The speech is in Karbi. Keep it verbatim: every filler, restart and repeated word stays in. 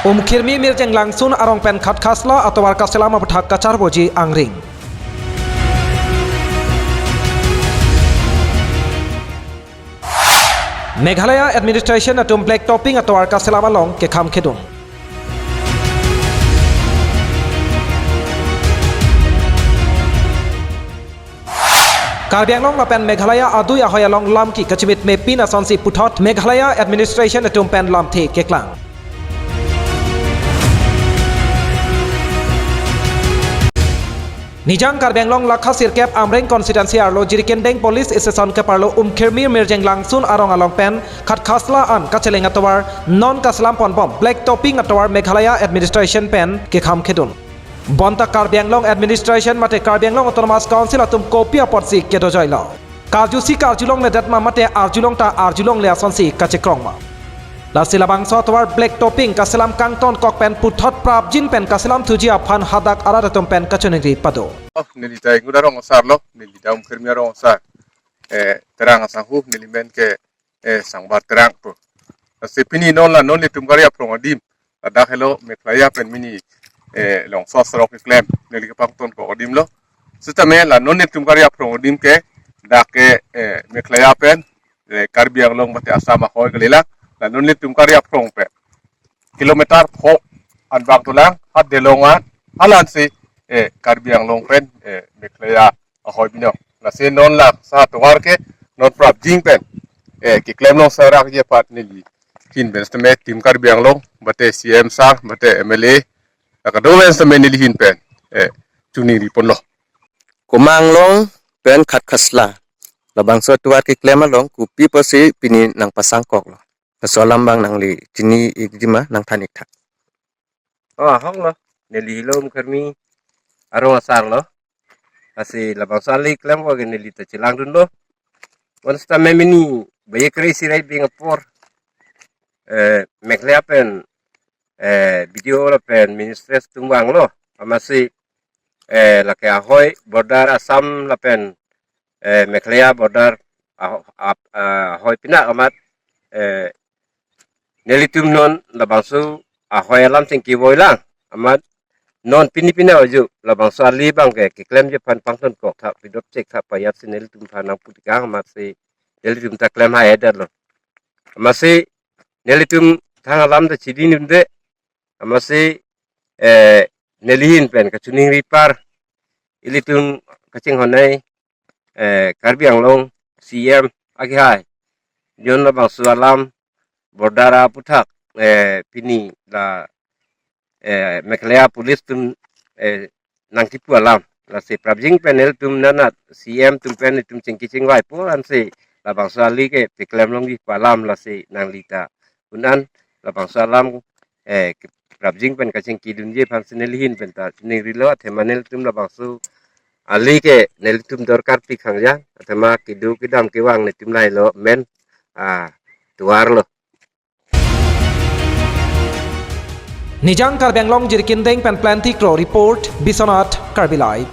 Umkhirmi Mirjeng Langsun arong pen Khatkhasla atovar kaselam aputhak kacharboji angring. Meghalaya administration atum black topping atovar kaselam along kekham khedun. Karbi Anglong lapen Meghalaya adui ahoi along lamki kachimit mepin asonsi puthot Meghalaya administration atum pen lamthe keklang. Nijang Karbi Anglong lakha sirkep Amreng constituency arlo Jirikindeng police station keparlo Umkhirmi Mirjeng Langsun arong along pen Khatkhasla an kacheleng atovar non kaselam ponbom black topping atovar Meghalaya administration pen kekham khedun. Bonta Karbi Anglong administration mate Karbi Anglong Autonomous Council atum kopi apotsi kedojoilo. Karjusi karjulongledet ma mate arjulong ta arjulongle asonsi kachekrong ma. Lasi labangso atovar black topping kaselam kangtonkok pen puthot prapjin pen kaselam thuji aphan hadak arat atum pen kachiningri pado. Oh, neli ta ingut arong asar lo, neli ta Umkhirmi arong asar. Eh, Terang asanghu, neli men ke, eh, Sangbar Terang pu. Lasi pini non la non nelitum kari aphrong adim. Ladak helo Meghalaya pen mini, eh, longso sorok keklem. Neli kepangtonkok adim lo. Sitame la non nelitum kari aphrong adim ke, dak ke, eh, Meghalaya pen, eh, Karbi Anglong mate Assam ahoi kalilang. La non nelitum kari aphrong pen kilometer pho anbak dolang, hat delong an, halansi, eh, Karbi Anglong pen, eh, Meghalaya ahoi binong. Lasi non la sa atovar ke, non prapjin pen, eh, keklem long sarak je pat neli hin pen sitame tim Karbi Anglong, mate C M sir, mate M L A, la kado pen sitame neli hin pen, eh, chiningri ponlo. Komanglong pen Khatkhasla. Labangso atovar keklem along kopi apotsi pini nangpasangkoklo. Laso alam abang nangli chini ikji ma nangthan iktha. Oh, ahok lo. Neli helo Umkhirmi arong asar lo. Lasi labangso ali klemkok ke neli ta chelangdunlo. Bonsitame mini baye kre sirai bing apor. Eh, Meghalaya pen, eh, B D O lapen ministry atum vanglo. Amatsi, eh, lake ahoi border Assam lapen, eh, Meghalaya border aho-, ap-, ah, ahoi pina amat, eh, nelitum non labangso ahoi alam chingki voilang amat non pini pina oju labangso ali abang ke keklemji aphan pangtonkok tha pidop chek tha pajatsi nelitum aphan nangputikang amatsi nelitum ta klem hai-edetlo. Amatsi nelitum thang alam ta chidin unde amatsi, eh, neli hin pen kachiningri par ilitum kachinghon ai, eh, Karbi Anglong C M akehai. Jon labangso alam border aputhak, eh, pini la, eh, Meghalaya police atum, eh, nangkipu alam. Lasi prapjin pen nelitum nanat C M atum pen itum chingki chingvai po ansi labangso ali ke peklem longji pu alam lasi nangli ta un-an labangso alam, eh, prapjin pen kachingkidunji aphansi neli hin pen ta chiningrilo athema nelitum labangso ali ke nelitum dorkar pi khangja athema kedo kedam kevang nelitum lahelo men, ah, atovar lo. Nijang Karbi Anglong Jirikindeng pen Planti Kro report, Biswanath Karbi Live.